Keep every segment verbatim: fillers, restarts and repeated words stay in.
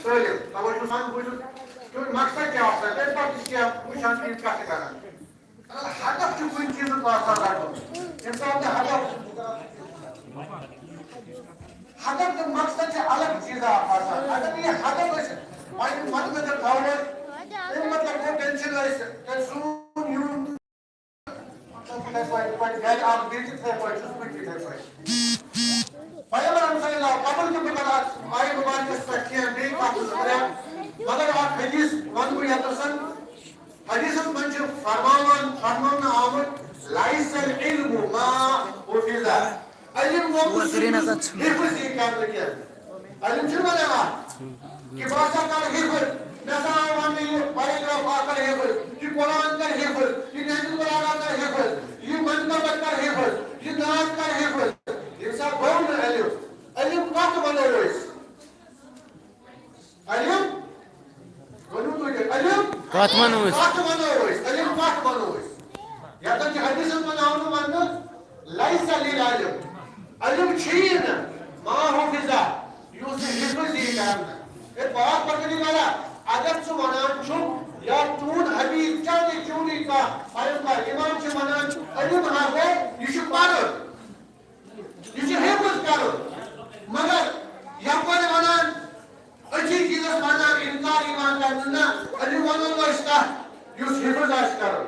سٲلِم۔ توے چھُس وَنان، بہٕ چھُس، تُہُنٛد مقصد کیٛاہ آسان، تَمہِ پَتہٕ تہِ چھِ کینٛہہ وٕچھان، تہِ کَتھٕ کَران۔ مگر ہدف چھُ کُنہِ چیٖزُک آسان رَٹُن۔ اِنسان تہِ ہدف، ہدف تہٕ مقصد چھِ الگ چیٖزا اَکھ آسان۔ اگر نہٕ یہِ ہدف أسۍ پنٛنہِ منٛدٕ خٲطرٕ تھاوو، تَمہِ مطلب گوٚو، تیٚلہِ چھِنہٕ أسۍ، تیٚلہِ سون یُن تِتھَے پٲٹھۍ، یِتھ پٲٹھۍ گرِ اکھ بِہِتھ، تِتھَے پٲٹھۍ چھُس بہٕ تہِ تِتھَے پٲٹھۍ۔ پیغمبر صلی اللہ علیہ وسلم، قبول تہِ بہٕ کرٕ اَتھ آیہِ مُبارکَس پٮ۪ٹھ کینٛہہ بیٚیہِ کَتھ زٕ ترٛےٚ، مگر اَکھ حدیث وَنہٕ بہٕ یَتَس۔ حدیثَس منٛز چھُ فرماوان، فرماونہٕ آمُت، "لیس العلم ما حفظ۔" علم گوٚو نہٕ سُہ، یُس حفظ یی کرنہٕ کینٛہہ۔ علم چھُنہٕ وَنان اَتھ کہِ بہٕ ہسا کَرٕ حفظ، مےٚ ہسا آو وَننہٕ یہِ paragraph اَکھ کَرٕ حفظ، یہِ قرآن کَرٕ حفظ، یہِ نہج البلاغہ کَرٕ حفظ، یہِ منقبت کَرٕ حفظ، یہِ نعت کَرٕ حفظ۔ ییٚمہِ ساتہٕ گوٚو نہٕ علم، علم کَتھ وَنو أسۍ؟ علم؟ ؤنِو تُہۍ تہِ، علم؟ کَتھ وَنو أسۍ؟ کَتھ وَنو أسۍ؟ علم کَتھ وَنو أسۍ؟ یَتھ زَن چھِ حدیثَس منٛز آمُت وَننہٕ، "لیس للعلم"۔ علم چھُیی نہٕ، ما حفظ، یُس نہٕ حفظ یی کرنہٕ۔ اے پاک پروردگارا، اگر ژٕ وَنان چھُکھ یا چون حبیب، چاہے چونُے کانٛہہ پیغمبر، امام چھِ وَنان، علم ہا گوٚو، یہِ چھُ پَرُن۔ یہِ چھُ حفظ کرُن۔ مگر یپٲرۍ ونان، أتھی چیٖزس ونان انکار یِوان کرنہٕ، نہ، أمۍ وَنو نہٕ أسۍ تَتھ، یُس حفظ آسہِ کرُن۔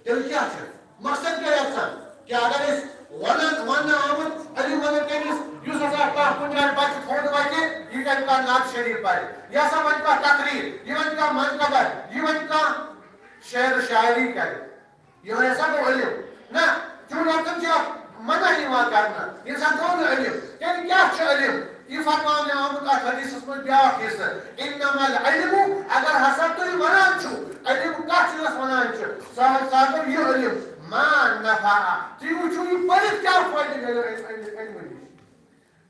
تیٚلہِ کیٛاہ چھُ؟ مقصد کیٛاہ یَژھان؟ کہِ اگر أسۍ ونان، وننہٕ آمُت، أمۍ وَنو تٔمِس، یُس ہسا کانٛہہ کُنہِ جایہِ بچہِ تھوٚد وَتہِ، یہِ کَرِ کانٛہہ نعت شریف پَرِ۔ یہِ ہسا وَنہِ کانٛہہ تقریر، یہِ وَنہِ کانٛہہ منقبت، یہِ وَنہِ کانٛہہ شعر و شاعری کَرِ۔ یِہوٚے ہسا گوٚو علم۔ نہ، چونکہ تِم چھِ اَتھ منع یِوان کرنہٕ۔ ییٚمہِ ساتہٕ گوٚو نہٕ علم، تیٚلہِ کیٛاہ چھُ علم؟ یہِ فرماونہٕ آمُت اَتھ حدیثَس منٛز بیٛاکھ حصہٕ، "انما العلم"، اگر ہسا تُہۍ وَنان چھِو، علم کَتھ چیٖزَس وَنان چھِ، سُہ ہسا گوٚو یہِ علم، "ما نفع"، تُہۍ وٕچھِو یہِ پٔرِتھ کیٛاہ فٲیدٕ میلیو اَمہِ، اَمہِ، اَمہِ نِش۔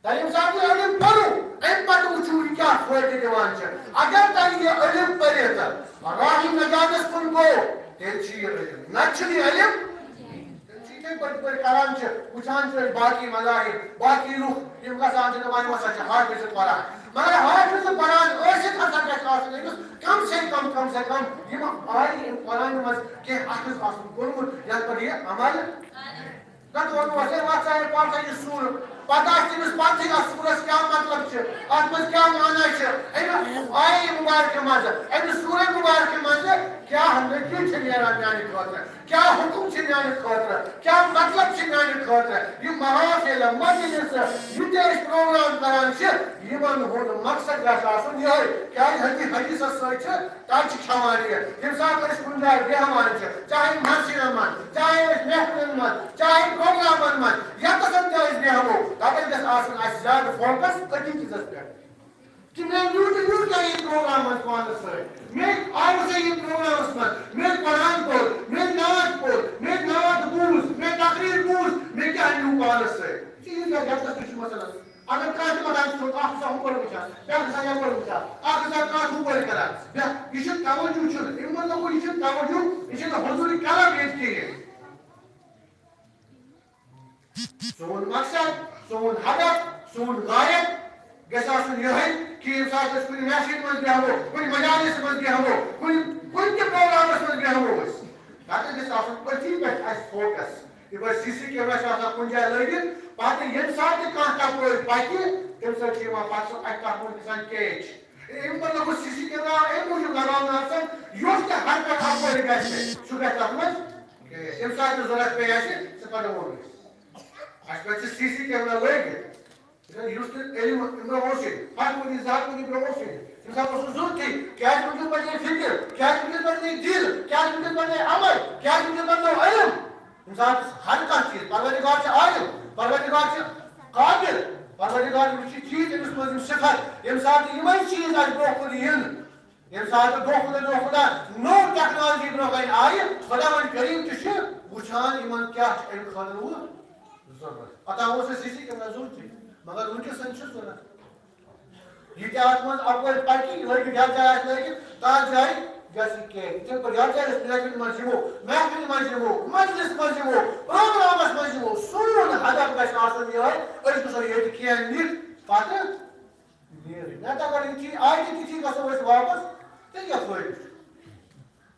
تۄہہِ ییٚمہِ ساتہٕ یہِ علم پوٚرُو، اَمہِ پتہٕ وٕچھِو یہِ کیٛاہ فٲیدٕ دِوان چھِ۔ اگر تۄہہِ یہِ علم پٔرِتھ راہِ نجاتس کُن گوٚو، تیٚلہِ چھُ یہِ علم۔ نتہٕ چھُنہٕ یہِ علم۔ تیٚلہِ چھُ یِتھَے پٲٹھۍ، یِتھ پٲٹھۍ کران چھِ، وٕچھان چھِ أسۍ باقی مذاہب، باقی لُکھ، یِم گژھان چھِ، دَپان، "یِم ہسا چھِ حافظ قرآن۔" مگر حافظ قرآن ٲسِتھ ہسا گژھِ آسُن أمِس کم سے کم، کم سے کم یِم آیہِ أمۍ قرآنہِ منٛز کینٛہہ اخذ آسُن کوٚرمُت، یَتھ پٮ۪ٹھ یہِ عمل نتہٕ ووٚنمو اَسہِ، "ہے، وَتھ سا، ہے، پَر سا یہِ سوٗرٕ۔" پَتہٕ آسہِ تٔمِس پَتہٕے اَتھ سوٗرَس کیٛاہ مطلب چھُ، اَتھ منٛز کیٛاہ معنی چھُ، اَمہِ آیہِ مُبارکہِ منٛز، اَمہِ سوٗرَے مُبارکہِ منٛز کیٛاہ نٔتیٖجہٕ چھِ نیران میٛانہِ خٲطرٕ، کیٛاہ حُکُم چھِ میٛانہِ خٲطرٕ، کیٛاہ مطلب چھِ میٛانہِ خٲطرٕ۔ یہِ محافِل، مجلس، یہِ تہِ أسۍ پروگرام کران چھِ، یِمَن ہُنٛد مقصد گژھِ آسُن یِہوٚے، کیٛازِ حدی-، حدیثَس سۭتۍ چھِ تَتہِ چھِ کھٮ۪وان یہِ۔ ییٚمہِ ساتہٕ أسۍ کُنہِ جایہِ بیٚہوان چھِ، چاہے مسجدن منٛز، چاہے أسۍ محفلن منٛز، چاہے پروگرامن منٛز، ییٚتٮ۪تھ تہِ أسۍ بیٚہمو، تَتٮ۪تھ گژھِ آسُن اَسہِ زیادٕ focus أتھی چیٖزس پٮ۪ٹھ۔ کہِ مےٚ نیوٗ تہٕ نیوٗ کیٛاہ یہِ پروگرام اَسہِ پانس سۭتۍ؟ مےٚ آو سا یہِ پروگرامس منٛز؟ مےٚ قرآن پوٚر، مےٚ نعت پوٚر، مےٚ نعت بوٗز، مےٚ تقریر بوٗز، مےٚ کیٛاہ نیوٗ پانس سۭتۍ؟ چیٖز کیٛاہ، ییٚتٮ۪تھ تہِ چھُ مسلس۔ اگر کانٛہہ تہِ وَنان چھُ، اَکھ ہسا ہُپٲرۍ وٕچھان، بیٛاکھ ہسا یَپٲرۍ وٕچھان، اَکھ ہسا کَتھ ہُپٲرۍ کران، بیٛاکھ، یہِ چھُ توجہ چھُنہٕ، اَمیُک مطلب گوٚو، یہِ چھُنہٕ توجہ، یہِ چھُنہٕ حضوٗرِ کرم ییٚتہِ کِہیٖنۍ۔ سون مقصد، سون ہدف، سون غایت گژھِ آسُن یِہوٚے کہِ ییٚمہِ ساتہٕ أسۍ کُنہِ محفِل منٛز بیٚہمو، کُنہِ مجالس منٛز بیٚہمو، کُنہِ، کُنہِ تہِ پروگرامس منٛز بیٚہمو أسۍ، تَتٮ۪تھ گژھِ آسُن أتھی پٮ۪ٹھ اَسہِ focus۔ یہِ گوٚو سی سی کیمرا چھُ آسان کُنہِ جایہِ لٲگِتھ، پَتہٕ ییٚمہِ ساتہٕ تہِ کانٛہہ تَپٲرۍ پَکہِ، تَمہِ ساتہٕ چھُ یِوان پَتہٕ سُہ اَتہِ تَتھ منٛز گژھان catch۔ اَمہِ پَتہٕ گوٚو سی سی کیمرا اَمہِ موٗجوٗب لگاونہٕ آسان، یۄس تہِ حرکت اَپٲرۍ گژھِ، سُہ گژھِ تَتھ منٛز catch۔ ییٚمہِ ساتہٕ تہِ ضوٚرَتھ پیٚیہِ اَسہِ، سُہ کَڑو أسۍ۔ اَسہِ پَزِ سی سی کیمرا لٲگِتھ۔ یُس تہِ علم امہِ برونٛہہ اوس ییٚتہِ، ہتھ ؤری، زٕ ہتھ ؤری برونٛہہ اوس ییٚتہِ، تٔمِس ہا اوس نہٕ ضروٗرتھٕے، کیٛازِ وٕنکیٚس بدلے فِکر، کیٛازِ وٕنکیٚس بدلے دِل، کیٛازِ وٕنکیٚس بدلے عمل، کیٛازِ وٕنکیٚس بدلیو علم؟ ییٚمہِ ساتہٕ ہر کانٛہہ چیٖز، پروردگار چھُ عالم، پروردگار چھُ قادر، پروردگار وٕچھِ چیٖز، أمِس منٛز یِم صفت، ییٚمہِ ساتہٕ یِمے چیٖز اَسہِ برونٛہہ کُن یِن، ییٚمہِ ساتہٕ دۄہ کھۄتہٕ دۄہ کھۄتہٕ نٔو technology برونٛہہ کَنہِ آیہِ، خۄداوند کریٖم تہِ چھُ وٕچھان یِمن کیٛاہ چھُ اَمہِ خٲطرٕ وۄنۍ ضروٗرت۔ پتہٕ اوس اَسہِ سی سی کیمرا ضروٗرتٕے، مگر وٕنکیٚس چھُنہٕ ضروٗرت۔ یہِ تہِ اَتھ منٛز اَپٲرۍ پَکہِ، لٲگِتھ یَتھ جایہِ آسہِ لٲگِتھ، تَتھ جایہِ گژھِ کینٛہہ۔ یِتھَے پٲٹھۍ یَتھ جایہِ أسۍ محفِلہِ منٛز یِمو، محفِلہِ منٛز یِمو، مجلِس منٛز یِمو، پروگرامَس منٛز یِمو، سون ہدف گژھِ آسُن یِہوٚے، أسۍ گژھو ییٚتہِ کینٛہہ نِتھ پَتہٕ نیرٕنۍ۔ نتہٕ اگر یِتھی آیہِ تہِ تِتھی گژھو أسۍ واپس، تیٚلہِ کیٛاہ فٲیدٕ چھُ؟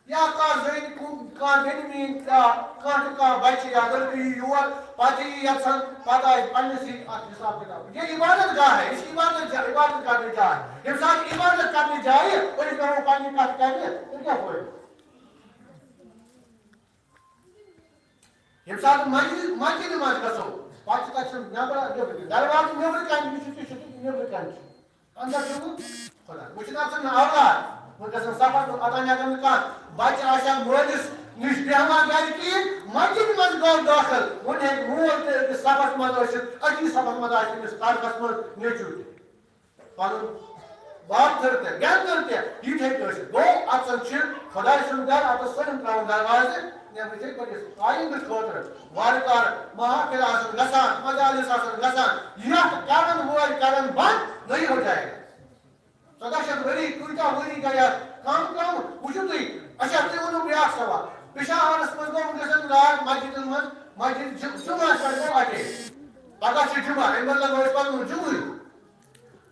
یا کانٛہہ زٔنۍ، کُ-، کانٛہہ بیٚنہِ میٛٲنۍ، یا کانٛہہ تہِ کانٛہہ بچہِ یا لٔڑکہٕ یی یور، پتہٕ یی یژھان، پتہٕ آسہِ پننِسٕے اتھ حساب کتاب۔ یہ عبادت گاہ ہے، یہ چھِ عبادت جا-، عبادت کرنٕچ جاے۔ ییٚمہِ ساتہٕ عبادت کرنٕچ جایہِ أسۍ بیٚہمو پننہِ کتھٕ کرنہِ، تیٚلہِ کیٛاہ فٲیدٕ؟ ییٚمہِ ساتہٕ مسجد، مسجدِ منٛز گژھو، پتہٕ چھِ تتہِ چھُنہٕ نٮ۪برٕ، نیٚبرٕ کِنۍ۔ دروازٕ نیٚبرٕ کنہِ یُس چھُ، تہِ چھُ، تہِ نیٚبرٕ کنہِ چھُ۔ اندر چھُ خۄدا۔ وۄنۍ چھُنہٕ آسان نہٕ اولاد۔ وۄنۍ گژھن سفر کُن، اوٚتام ہٮ۪کن نہٕ کانٛہہ بچہِ آسہِ ہا مٲلِس نِش بیٚہوان گرِ کِہیٖنۍ۔ مسجدِ منٛز گوٚو دٲخل، وۄنۍ ہیٚکہِ مول تہِ أکِس صفس منٛز ٲسِتھ، أتی صفس منٛز آسہِ أمِس طرفس منٛز نیٚچوٗ تہِ۔ پنُن وارٕ تھٔر تہِ، گٮ۪ن تھٔر تہِ، یہِ تہِ ہیٚکہِ ٲسِتھ۔ گوٚو، اَژان چھِ خۄداے سُنٛد گرٕ، اَتَس سٲلِم ترٛاوُن دروازٕ، نیٚبرٕ چھِ پٔکِتھ۔ آیندٕ خٲطرٕ وارٕ کارٕ محافل آسَن گژھان، مجالس آسَن گژھان، یَتھ کرن وٲلۍ کرن بنٛد، نٔے ہو جائے گا۔ ژۄداہ شیٚتھ ؤری، کۭتیٛاہ ؤری گٔے اَتھ؟ کم کم، وٕچھِو تُہۍ۔ اچھا، تُہۍ ؤنِو بیٛاکھ سوال۔ پشاورس منٛز گوٚو وٕنکیٚس راتھ مسجدن منٛز، مسجد جم-، جمعہ پٮ۪ٹھ گوٚو اَتے۔ پگاہ چھُ جمعہ، اَمہِ بدلہٕ گوٚو أسۍ پَرُن جمعہ۔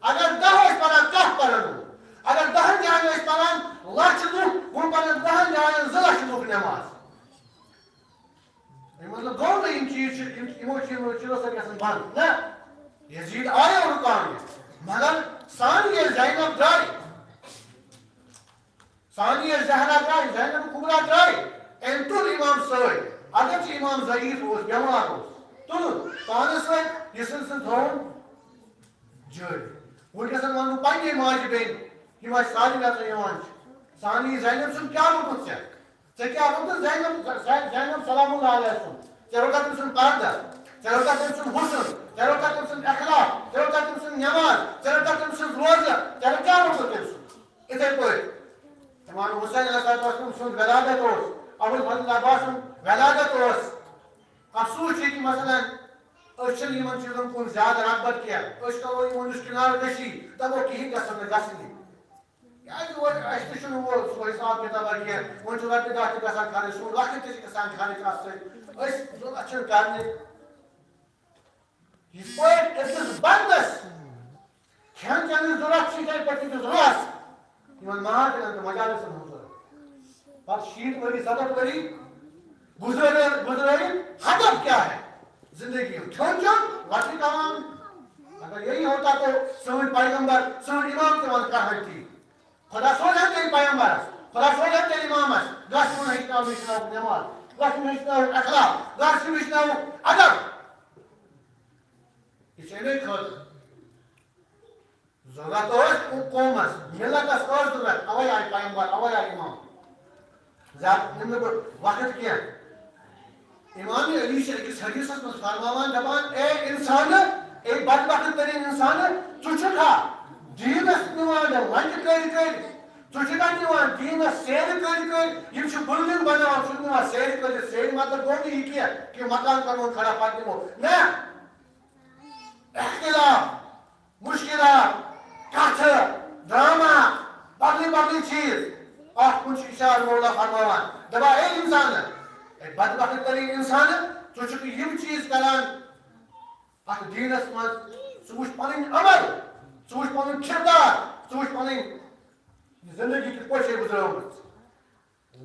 اگر دَہ ٲسۍ پَران، کَہہ پَرن وۄنۍ۔ اگر دَہَن جایَن ٲسۍ پَران لَچھ لُکھ، وۄنۍ پَرن دَہَن جایَن زٕ لَچھ لُکھ نٮ۪ماز۔ اَمیُک مطلب گوٚو نہٕ یِم چیٖز چھِ، یِم، یِمو چیٖزو، چیٖزو سۭتۍ گژھن بنٛد۔ نہ، یزید آیو رُکاونہِ، مگر ثانیہ زینب درٛاے۔ ثانیہ زہرا درٛاے، زینب کبریٰ درٛاے۔ أمۍ تُل امام سۭتۍ۔ اگرچہِ امام ضعیف اوس، بٮ۪مار اوس، تُلُن پانس سۭتۍ، یہِ سلسلہٕ تھووُن جٲری۔ وٕنکیٚس وَنہٕ بہٕ پننہِ ماجہِ بیٚنہِ، یِم اَسہِ سارنٕے نظرِ یِوان چھِ۔ ثانیہ زینب سُنٛد کیٛاہ روٚٹُتھ ژےٚ؟ ژےٚ کیٛاہ روٚٹُتھ زینب، زینب سلام اللہ علیہ سُنٛد؟ ژےٚ روٚٹتھ تٔمۍ سُنٛد پردہ، ژےٚ روٚٹتھ تٔمۍ سُنٛد حسن، ژےٚ روٚٹتھ تٔمۍ سُنٛد اخلاق، ژےٚ روٚٹتھ تٔمۍ سُنٛد نٮ۪ماز، ژےٚ روٚٹتھ تٔمۍ سُنٛد روزٕ، ژےٚ کیٛاہ روٚٹُتھ تٔمۍ سُنٛد؟ یِتھَے پٲٹھۍ امام حسین علیہ السلام سُنٛد ولادت اوس، ابو الفضل عباس سُنٛد ولادت اوس۔ افسوس چھُ کہِ مثلاً أسۍ چھِنہٕ یِمن چیٖزن کُن زیادٕ رغبت کینٛہہ، أسۍ کرو یِمن نِش کنارٕ کشی، دپو کِہیٖنۍ گژھن نہٕ گژھنی۔ کیٛازِ وۄنۍ اَسہِ تہِ چھُنہٕ وۄنۍ سُہ حساب کِتابہ کینٛہہ، وۄنۍ چھُ رۄپیہِ دَہ تہِ گژھان خرٕچ، سون وقت تہِ چھُ گژھان خرٕچ اَتھ سۭتۍ۔ أسۍ ضوٚرتھ چھِنہٕ کرنہِ۔ یِتھ پٲٹھۍ أکِس بندس کھٮ۪ن چٮ۪نٕچ ضوٚرتھ چھِ، یِتھَے پٲٹھۍ چھِ أکِس روحس یِمن محافلن تہٕ مجالسن ہٕنٛز ضوٚرتھ۔ پتہٕ شیٖتھ ؤری، ستتھ ؤری گُزٲرِتھ، گُزٲرِتھ ہدف کیٛاہ ہے؟ زندگی ہُنٛد کھیوٚن چیوٚن، لۄکٹہِ کماوٕنۍ۔ اگر یہی ہوتا تو سٲنۍ پیغمبر، سٲنۍ امام تہِ ونہٕ کانٛہہ ہٹی۔ خدا سوزہن تیٚلہِ پیغمبرس، خدا سوزہن تیٚلہِ امامس، گژھ یِمن ہیٚچھناو، ہیٚچھناوُکھ نٮ۪ماز، گژھ یِمن ہیٚچھناوُکھ اخلاق، گژھ یِمن ہیٚچھناوُکھ ادب۔ یہِ چھِ اَمے خٲطرٕ۔ ضروٗرت ٲس قومس، ملتس ٲس ضروٗرت، اوے آیہِ پیغمبر، اوے آیہِ امام۔ زیادٕ نِمہٕ نہٕ بہٕ وقت کینٛہہ۔ امام علی چھِ أکِس حدیثس منٛز فرماوان، دپان، اے انسانہٕ، اے بدبخت ترین انسانہٕ، ژٕ چھُکھا دیٖنس نِوان لنجہِ کٔرۍ کٔرۍ؟ ژٕ چھُکھا نِوان دیٖنس سیرِ کٔرۍ کٔرۍ؟ یِم چھِ building بناوان، ژٕ چھُکھ نِوان سیرِ کٔرِتھ۔ سیرِ مطلب گوٚو نہٕ یہِ کینٛہہ کہِ مکان کرون کھڑا، پتہٕ دِمو۔ نہ، اختلاف، مشکلات، کتھٕ، ڈرامہ، بدلٕے بدلٕے چیٖز۔ اتھ کُن چھُ اشارٕ مولا فرماوان، دپان، اے انسانہٕ، اے بدبخت ترین انسانہٕ، ژٕ چھُکھ یِم چیٖز کران اتھ دیٖنس منٛز۔ ژٕ وٕچھ پنٕنۍ عمل، ژٕ وٕچھ پنُن کردار، ژٕ وٕچھ پنٕنۍ زندگی کِتھ پٲٹھۍ چھے گُزرٲومٕژ۔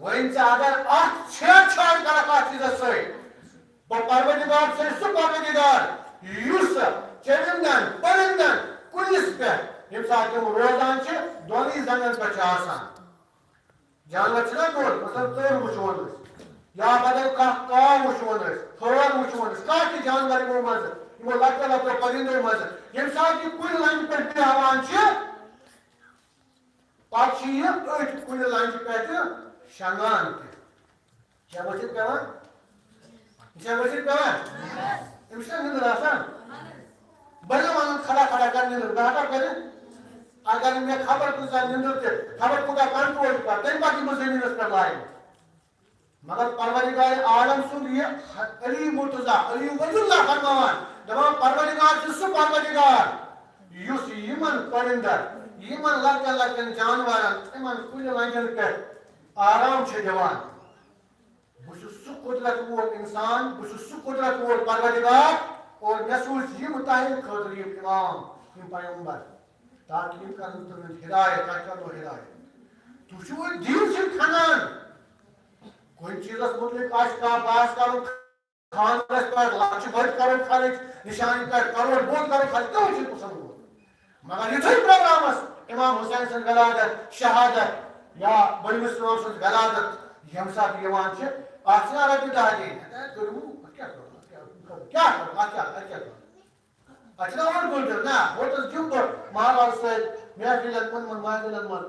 وۄنۍ ژٕ اگر اکھ چھیڑ چھاڑ کرکھ اتھ چیٖزس سۭتۍ، بہٕ پروردگار چھُسے سُہ پروردگار یُس چرندن، پرندن، کُلِس پٮ۪ٹھ ییٚمہِ ساتہٕ تِم روزان چھِ، دۄنٕے زنٛگن پٮ۪ٹھ چھِ آسان۔ جانور چھِنہ گوٚل، مثلاً ژٔر وٕچھون أسۍ، یا بدل کانٛہہ کاو وٕچھون أسۍ، ہٲر وٕچھون أسۍ، کانٛہہ تہِ جانور یِمو منٛزٕ، یِمو لۄکٹیو لۄکٹیو پرندو منٛزٕ، ییٚمہِ ساتہٕ یہِ کُلۍ لنٛجہِ پٮ۪ٹھ بیٚہوان چھِ، پتہٕ چھِ یہِ أتھۍ کُلہِ لنجہِ پٮ۪ٹھ شۄنٛگان تہِ۔ چھا ؤسِتھ پٮ۪وان؟ یہِ چھا ؤسِتھ پٮ۪وان؟ أمِس چھا نِندٕر آسان؟ بہٕ نہٕ وَنان کھڑا کھڑا کر نِندٕر، بہٕ ہٮ۪کا کٔرِتھ؟ اگر مےٚ خبر کۭژاہ نِندٕر تہِ، خبر کوٗتاہ control تہِ کر، تَمہِ پتہٕ یِمہٕ زٔمیٖنَس پٮ۪ٹھ لاینہِ۔ مگر پروردگار عالم سُنٛد یہِ علی مرتضیٰ، علی ولی اللہ فرماوان، دپان، پروردگار چھُ سُہ پروردگار یُس یِمن پرندن، یِمن لۄکٹٮ۪ن لۄکٹٮ۪ن جانورن، یِمن کُلٮ۪ن لنجن پٮ۪ٹھ آرام چھُ دِوان۔ بہٕ چھُس سُہ قدرت وول انسان، بہٕ چھُس سُہ قدرت وول پروردگار، اور مےٚ سوٗز یِم تُہنٛدِ خٲطرٕ یِم امام، یِم پیغمبر۔ تاکہ یِم کرن تُہُنٛد ہدایت، تۄہہِ کرنو ہدایت۔ تُہۍ چھِو وۄنۍ دیٖن سۭتۍ کھنان۔ کُنہِ چیٖزس مُتعلق آسہِ کانٛہہ بحث کرُن، خانٛدرس پٮ۪ٹھ لچھ بٔدۍ کرو خرٕچ، نشانہِ پٮ۪ٹھ کرور بوٚد کرو خرٕچ، کٕہٕنۍ چھُنہٕ پسند گوٚمُت۔ مگر یُتھُے پروگرامس امام حسین سٕنٛز ولادت، شہادت یا بٔڑمِس امام سٕنٛز ولادت ییٚمہِ ساتہٕ یِوان چھِ، اتھ چھِنہ رۄپیہِ دَہ دِنۍ۔ ہتا کٔرِو، اتھ کیٛاہ کَرو؟ اتھ کیٛاہ کَرو؟ اتھ کیٛاہ کَرو؟ اتھ کیٛاہ کَرو؟ اتھ چھِنہ اورٕ کُن دیُن؟ نہ، ہوٚتَس دیُن بہٕ محلَس سۭتۍ محفلن، یِمَن محفلن منٛز،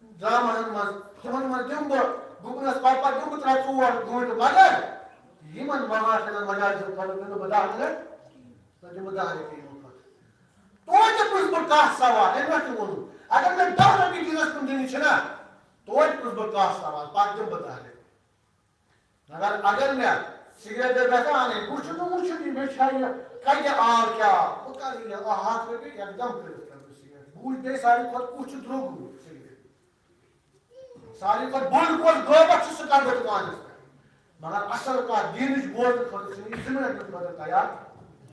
ڈراماہن منٛز، تِمَن منٛز دیُن بہٕ، گُپنَس پَتہٕ پَتہٕ دیُن بہٕ ترٛےٚ ژور گٲنٛٹہٕ، مگر یِمَن محافلن مجالسن خٲطرٕ دیُن بہٕ دَہ مِنٹ، نہ دِمہٕ بہٕ دَہ رۄپیہِ یِمَن خٲطرٕ۔ توتہِ پرٛژھ بہٕ کانٛہہ سوال، أمۍ ما چھُ ووٚنمُت؟ اگر مےٚ دَہ رۄپیہِ دیٖنَس کُن دِنہِ چھِنہ، توتہِ پرٛژھ بہٕ کانٛہہ سوال، پَتہٕ دِمہٕ بہٕ دَہ رۄپیہِ۔ مگر اگر مےٚ سگریٹ دٔبۍ گژھِ اَنٕنۍ، بہٕ چھُس نہٕ وٕچھُن یہِ مےٚ چھا یہِ کَتہِ آو کیٛاہ آو۔ بہٕ کَرٕ یہِ ہَتھ رۄپیہِ یَکدَم کٔرِتھ کَرٕ بہٕ سگریٹ۔ بہٕ وٕچھٕ بیٚیہِ ساروی کھۄتہٕ کُس چھُ درٛوٚگ وٕنہِ سگریٹ۔ ساروی کھۄتہٕ بوٚڑ کُس غٲبت چھُ، سُہ کَرٕ بہٕ دُکانَس پٮ۪ٹھ۔ مگر اَصٕل کَتھ، دیٖنٕچ بوزنہٕ خٲطرٕ چھُنہٕ یہِ زٕ مِنٹ دیُن خٲطرٕ تیار۔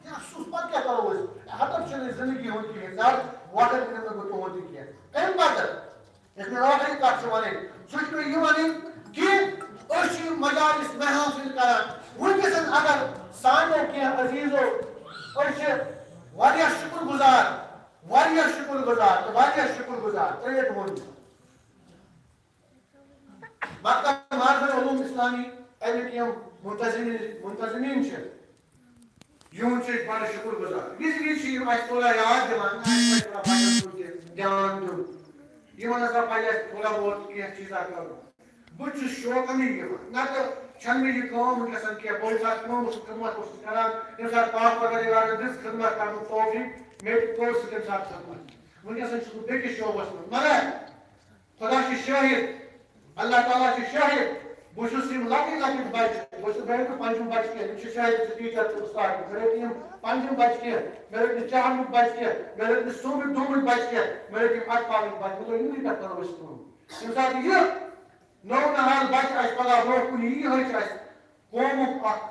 کینٛہہ افسوٗس، پَتہٕ کیٛاہ کَرو أسۍ؟ ہدف چھُنہٕ یہِ زِندگی ہُنٛد کِہیٖنۍ، زیادٕ وۄٹَن دِنہٕ نہٕ بہٕ تُہُنٛد تہِ کینٛہہ۔ تَمہِ پَتہٕ یۄس مےٚ ٲخری کتھ چھِ وَنٕنۍ، سُہ چھُ مےٚ یہِ وَنٕنۍ کہِ أسۍ چھِ یِم مجالس محافل کران۔ وٕنکیٚس اگر سانیو کینٛہہ عزیٖزو، أسۍ چھِ واریاہ شُکر گُزار، واریاہ شُکر گُزار تہٕ واریاہ شُکر گُزار۔ ترٛیٚیہِ لٹہِ ووٚن مےٚ۔ مکتب معرفت علوم اسلامی، اَمِکۍ یِم منتظمین، منتظمین چھِ، یِہُنٛد چھِ أسۍ بڑٕ شُکر گُزار۔ وِزِ وِزِ چھِ یِم اَسہِ تھوڑا یاد دِوان، اَسہِ پَزِ تھوڑا بچن کُن تہِ دیان دیُن۔ یِمن ہسا پَزِ اَسہِ تھوڑا بہت کینٛہہ چیٖزا کَرُن۔ بہٕ چھُس شوقَنٕے یِوان، نَتہٕ چھَنہٕ مےٚ یہِ کٲم وٕنکیٚس کینٛہہ۔ بہٕ ییٚمہِ ساتہٕ کٲم اوسُس، خدمت اوسُس کران، ییٚمہِ ساتہٕ پاک پروردگارَن دِژ خدمت کرنُک توفیٖق، مےٚ تہِ کوٚر سُہ تَمہِ ساتہٕ خدمت۔ وٕنکیٚس چھُس بہٕ بیٚکِس شعبَس منٛز، مگر خدا چھُ شٲہِد، اللہ تعالیٰ چھُ شٲہِد، بہٕ چھُس یِم لۄکٕٹۍ لۄکٕٹۍ بَچہٕ، بہٕ چھُس، مےٚ رٔٹۍ نہٕ پنٛجِم بَچہٕ کینٛہہ، یِم چھِ شٲہِد، بہٕ چھُس ٹیٖچَر تہٕ اُستاد، مےٚ رٔٹۍ نہٕ یِم پنٛجِم بَچہٕ کینٛہہ، مےٚ رٔٹۍ نہٕ چہلمٕکۍ بَچہٕ کینٛہہ، مےٚ رٔٹۍ نہٕ سومٕکۍ دومٕکۍ بَچہٕ کینٛہہ، مےٚ رٔٹۍ یِم اطفالٕکۍ بَچہٕ، مطلب یِمنٕے پٮ۪ٹھ کَرو أسۍ کٲم۔ ییٚمہِ ساتہٕ یہِ نوٚو نہال بَچہٕ اَسہِ پَگاہ برونٛہہ کُن یی، یِہوٚے چھُ اَسہِ قومُک اکھ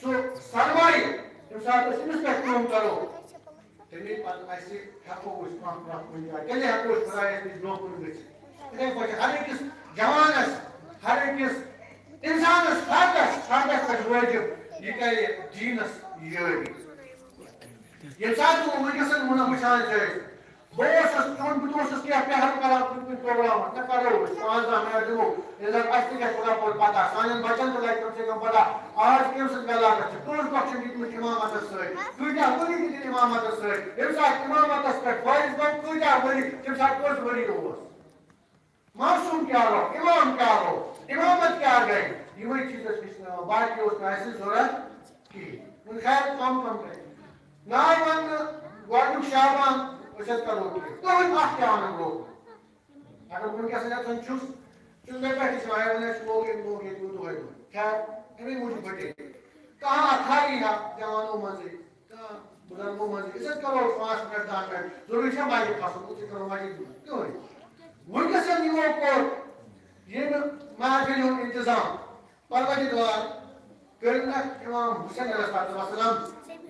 سُہ سرمایہِ، ییٚمہِ ساتہٕ أسۍ أمِس پٮ۪ٹھ کٲم کرو، تَمے پتہٕ اَسہِ ہٮ۪کو أسۍ کانٛہہ، کانٛہہ کُنہِ جایہِ، تیٚلے ہٮ۪کو أسۍ خۄدایَس نِش برٛونٛہہ کُن گٔژھِتھ۔ یِتھَے پٲٹھۍ ہر أکِس جوانَس، ہر أکِس اِنسانَس، فردَس، فردَس پٮ۪ٹھ وٲجِب، یہِ کَرِ دیٖنَس یٲری۔ ییٚمہِ ساتہٕ تِمو وٕنکیٚس ووٚنُکھ، وٕچھان چھِ أسۍ، بہٕ اوسُس، چون بہٕ تہِ اوسُس کینٛہہ پہل کران کُنہِ کُنہِ پروگرامس، نہ کرو أسۍ، پانٛژھ دَہ منٹ دِمو، ییٚلہِ زن اَسہِ تہِ گژھِ تھوڑا بہت پتہ، سانٮ۪ن بچن تہِ لگہِ کم سے کم پتہ، آز کٔمۍ سٕنٛز ولادت چھِ، کٔژ دۄہ چھِ دِتمٕتۍ امامتس سۭتۍ، کۭتیاہ ؤری دِتۍ امامتس سۭتۍ، ییٚمہِ ساتہٕ امامتس پٮ۪ٹھ فٲیض گوٚو، کۭتیاہ ؤری، تَمہِ ساتہٕ کٔژ ؤری اوس؟ معصوم کیٛاہ گوٚو؟ امام کیٛاہ گوٚو؟ امامت کیٛاہ گٔے؟ یِمے چیٖز ٲسۍ ہیٚچھناوان، باقٕے اوس نہٕ اَسہِ ضروٗرت کِہیٖنۍ۔ وۄنۍ خیر کم کم گٔے۔ ناو وَننہٕ گۄڈٕنیُک شعبان، أسۍ حظ کَرو کینٛہہ۔ تُہُنٛد اَکھ کیٛاہ وَنان گوٚو؟ اگر وٕنکیٚس یَژھان چھُس، چھُس مےٚ پٮ۪ٹھ تہِ چھِ وَنان، وَنان چھِ، لوگ ییٚتہِ، لوگ ییٚتہِ، ووٚن دۄہَے دۄہَے۔ خیر، اَمے موٗجوٗب بَٹے۔ کانٛہہ اَکھ ہا یی ہا جوانو منٛزٕے۔ تہٕ بُزرگو منٛز أسۍ حظ کرو پانٛژھ منٹ، دَہ منٹ، ضروٗری چھا مایِک پھسُن، أسۍ کرو مایِک بنٛد؟ کٕہٕنۍ۔ وٕنکیٚس یِمو کوٚر ییٚمہِ محفِلہِ ہُنٛد انتظام، پروردگار کٔرِنَکھ امام حسین علیہ الصلوۃ والسلام،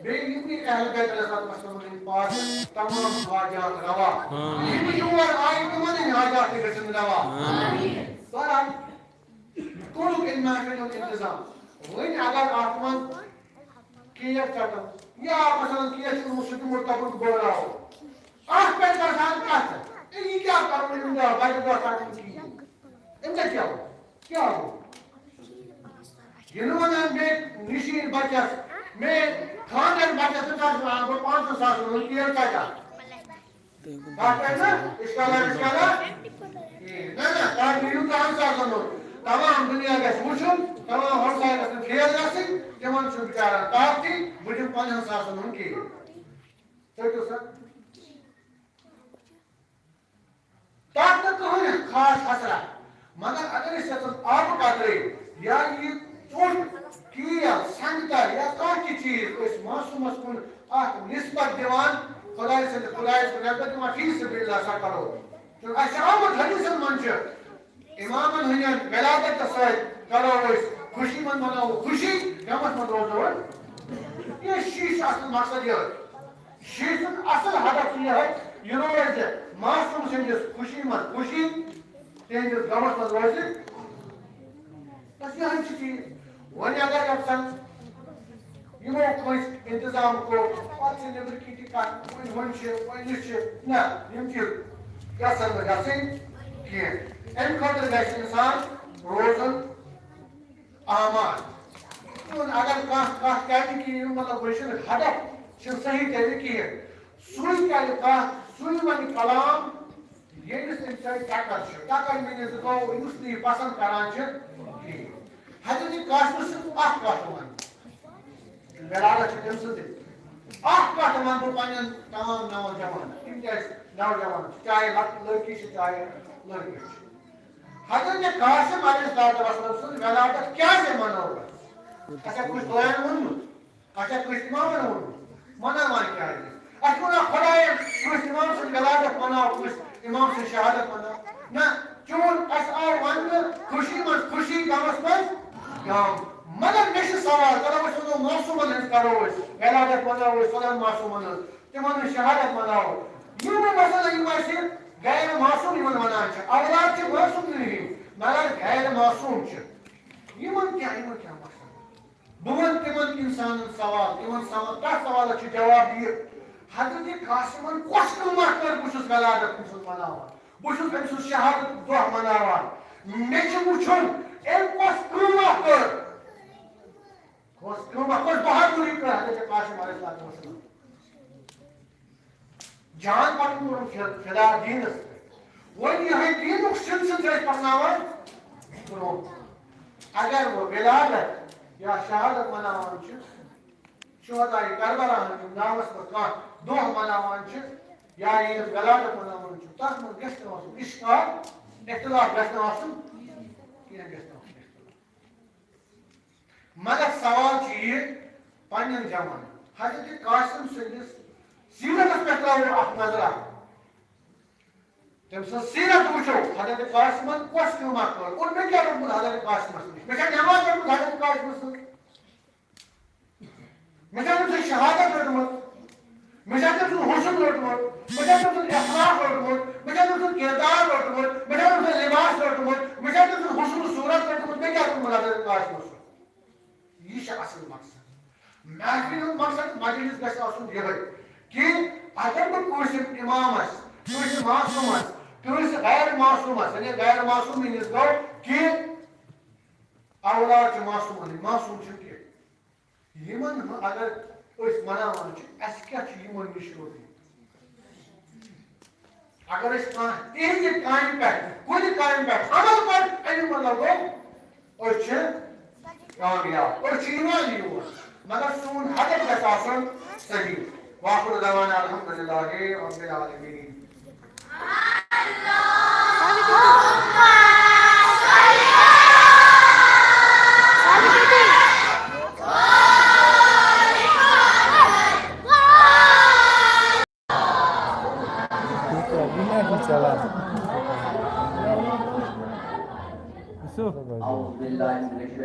بیٚیہِ یِمنٕے اہل بیت علیہ الصلوۃ والسلام ہٕنٛدۍ پاس تمام حاجات روا۔ آمین۔ یِم یور آیہِ، تِمن ہٕنٛدۍ حاجات تہِ گژھن روا۔ آمین۔ بہرحال، کوٚرُکھ أمۍ محفِلہِ ہُنٛد انتظام۔ وۄنۍ اگر اتھ منٛز کیک ژٹان۔ یا مثلاً کیک چھُ اوٚنمُت، سُہ تہِ موٚٹ تَپُن بٲگراوو۔ اَتھ پٮ۪ٹھ گژھان کَتھ؟ اے، یہِ کیٛاہ کَرُن أمۍ دۄہ، بَجہِ دۄہ ژَٹُن کِہیٖنۍ؟ أمۍ دۄہ کیٛاہ گوٚو؟ کیٛاہ گوٚو؟ یہِ نہٕ وَنان مےٚ نِشیٖن بَچَس، مےٚ خانٛدَر بَچَس، تٔمِس آسہِ وَنان، بہٕ پانٛژَن ساسَن ہُنٛد تیل ژَٹان۔ تَتھ پٮ۪ٹھ نہ اِشکالا وِشکالا کِہیٖنۍ۔ نہ، نہ، تَتھ نِیِو دَہَن ساسَن ہُنٛد۔ تمام دُنیا گژھِ وٕچھُن، تمام ہمسایہِ گژھن فیل گژھٕنۍ، تِمَن چھُنہٕ بِچارَن طاقتٕے، بہٕ دِمہٕ پنٛدہَن ساسَن ہُنٛد کِہیٖنۍ۔ ژٔٹِو سا۔ تَتھ نہٕ کٕہٕنۍ خاص اثرا۔ مگر اگر أسۍ یَتھ منٛز آبہٕ قطرے یا یہِ ژوٚٹ، کیل، سنٛگتر یا کانٛہہ تہِ چیٖز أسۍ معصوٗمَس کُن اَکھ نسبت دِوان، خۄداے سٕنٛدِ، خۄدایَس کُن نسبت دِوان، فی سبیل اللہ سا کرو۔ تہٕ اَسہِ چھِ آمُت حدیثن منٛز چھُ، امامن ہٕنٛدٮ۪ن ولادتس سۭتۍ کرو أسۍ خوشی منٛز مناوو خوشی، غمس منٛز روزو أسۍ۔ یہِ شیٖشہِ اصل مقصد یِہوٚے۔ شیٖشہِ ہُنٛد اصل ہدف چھُ یِہوٚے، یہِ روزِ معصوٗم سٕنٛدِس خوشی منٛز خوشی، تِہنٛدِس غمس منٛز روزِ۔ بس یِہوٚے چھُ چیٖز۔ وۄنۍ اگر یَژھن یِمو کٲنٛسہِ انتظام کوٚر، پتہٕ چھِ نیٚبرٕ کِنۍ تہِ کتھ، وۄنۍ ہُم چھِ، وۄنۍ یہِ چھِ، نہ، یِم چیٖز گژھن نہٕ گژھٕنۍ کینٛہہ۔ امہِ خٲطرٕ گژھِ انسان روزُن آماد۔ یِمن اگر کانٛہہ کتھ کرِ کہِ یہِ مطلب وۄنۍ چھُنہٕ ہدف، چھُنہٕ صحیح تیٚلہِ کِہیٖنۍ۔ سُے کرِ کتھ، سُے ونہِ کلام، ییٚمِس تٔمۍ سۭتۍ ٹکر چھُ۔ ٹکر means گوٚو، یُس نہٕ یہِ پسند کران چھُ کِہیٖنۍ۔ حضرت قاسمس چھِ اکھ کتھ ونٕنۍ۔ ولادت چھِ تٔمۍ سٕنٛزٕے۔ اکھ کتھ ونہٕ بہٕ پننٮ۪ن تمام نوجوانن، تِم تہِ ٲسۍ نوجوان چھِ، چاہے لک-، لڑکی چھِ، چاہے لڑکہٕ چھِ۔ حضرت قاسم علیہ الصلوۃ والسلام سٕنٛز ولادت کیازِ منٲو اَسہِ؟ اَسہِ ہا کُس خۄدایَن ووٚنمُت؟ اَسہِ ہا کٲنٛسہِ اِمامَن ووٚنمُت؟ مناوان کیازِ؟ اَسہِ ووٚنا خۄدایَن کٲنٛسہِ اِمام سٕنٛز ولادت مناو، کٲنٛسہِ اِمام سٕنٛز شہادت مناو؟ نہ، چون اَسہِ آو وَننہٕ خوشی منٛز خوشی، غمَس منٛز غم۔ مگر مےٚ چھُ سوال، چلو أسۍ وَنو معصوٗمَن ہٕنٛز کَرو أسۍ، ولادت مناوو أسۍ، فلان معصوٗمَن ہٕنٛز، تِمَن ہٕنٛز شہادت مناوو۔ یِم مسئلہٕ یِم اَسہِ غیر معصوٗم یِمَن وَنان چھِ، اولاد چھِ معصوٗم نہٕ ہِوی، مگر غیر معصوٗم چھِ۔ یِمَن کیٛاہ، یِمَن کیٛاہ مسئلہٕ؟ بہٕ وَنہٕ تِمن اِنسانن سوال، تِمن سوال، تَتھ سوالَس چھُ جواب یہِ، حضرت قاسمن کۄس کٲمہ کٔر؟ بہٕ چھُس ولادت أمۍ سٕنٛز مناوان، بہٕ چھُس أمۍ سُنٛد شہادت دۄہ مناوان، مےٚ چھُ وٕچھُن، أمۍ کۄس کٲمہ کٔر، کۄس کٲمہ، کۄس بہادُری کٔر حضرت قاسم علیہ السلام؟ جان پنُن کوٚرُن فِدا دیٖنَس پٮ۪ٹھ۔ وۄنۍ یِہوٚے دیٖنُک سِلسِلہٕ چھِ أسۍ پَکناوان برٛونٛہہ۔ اگر وۄنۍ ولادت یا شہادت مناوان چھِ، شہداء کربلا ہٕنٛدِ ناوَس پٮ۪ٹھ کانٛہہ دۄہ مناوان چھِ، یا یِہٕنٛز ولادت مناوان چھِ، تَتھ منٛز گژھِ نہٕ آسُن اِشکال، اختلاف گژھِ نہٕ آسُن، کینٛہہ گژھِ نہٕ آسُن اختلاف۔ مگر سوال چھُ یہِ، پننٮ۪ن جوانن، حضرت قاسم سٕنٛدِس سیرتس پٮ۪ٹھ ترٛاوو اکھ نظرا۔ تٔمۍ سٕنٛز سیرت وٕچھو، حضرت قاسمن کۄس کٲمہ کٔر؟ اور مےٚ کیٛاہ روٚٹمُت حضرت قاسمس نِش؟ مےٚ چھا نٮ۪ماز پٔرمٕژ حضرت قاسمس سۭتۍ؟ مےٚ چھا تٔمۍ سٕنٛز شہادت رٔٹمٕژ؟ مےٚ چھا تٔمۍ سُنٛد حُسن روٚٹمُت؟ مےٚ چھا تٔمۍ سُنٛد اخلاق روٚٹمُت؟ مےٚ چھا تٔمۍ سُنٛد کردار روٚٹمُت؟ مےٚ چھا تٔمۍ سُنٛد لباس روٚٹمُت؟ مےٚ چھا تٔمۍ سُنٛد حُسن صوٗرت روٚٹمُت؟ مےٚ کیٛاہ روٚٹمُت حضرت قاسمس سۭتۍ؟ یہِ چھُ اصل مقصد۔ محفل ہُنٛد مقصد مجلس گژھِ آسُن یِہوٚے کہِ اگر بہٕ کٲنٛسہِ امامس، کٲنٛسہِ معصومس، کٲنٛسہِ غیر معصومس، یعنی غیر معصوم means گوٚو کہِ اولاد چھِ معصومن ہٕنٛدۍ، معصوم چھِنہٕ کینٛہہ۔ یِمن ہُنٛد اگر أسۍ مناوان چھِ، اَسہِ کیٛاہ چھُ یِمن نِش روزُن؟ اگر أسۍ کانٛہہ تِہنٛزِ کامہِ پٮ۪ٹھ، کُنہِ کامہِ پٮ۪ٹھ عمل کرو، اَمیُک مطلب گوٚو، أسۍ چھِ کامیاب، أسۍ چھِ یِوان یور۔ مگر سون ہدف گژھِ آسُن صحیح۔ وآخر دعوانا الحمدللہ رب العالمین۔ یوسف۔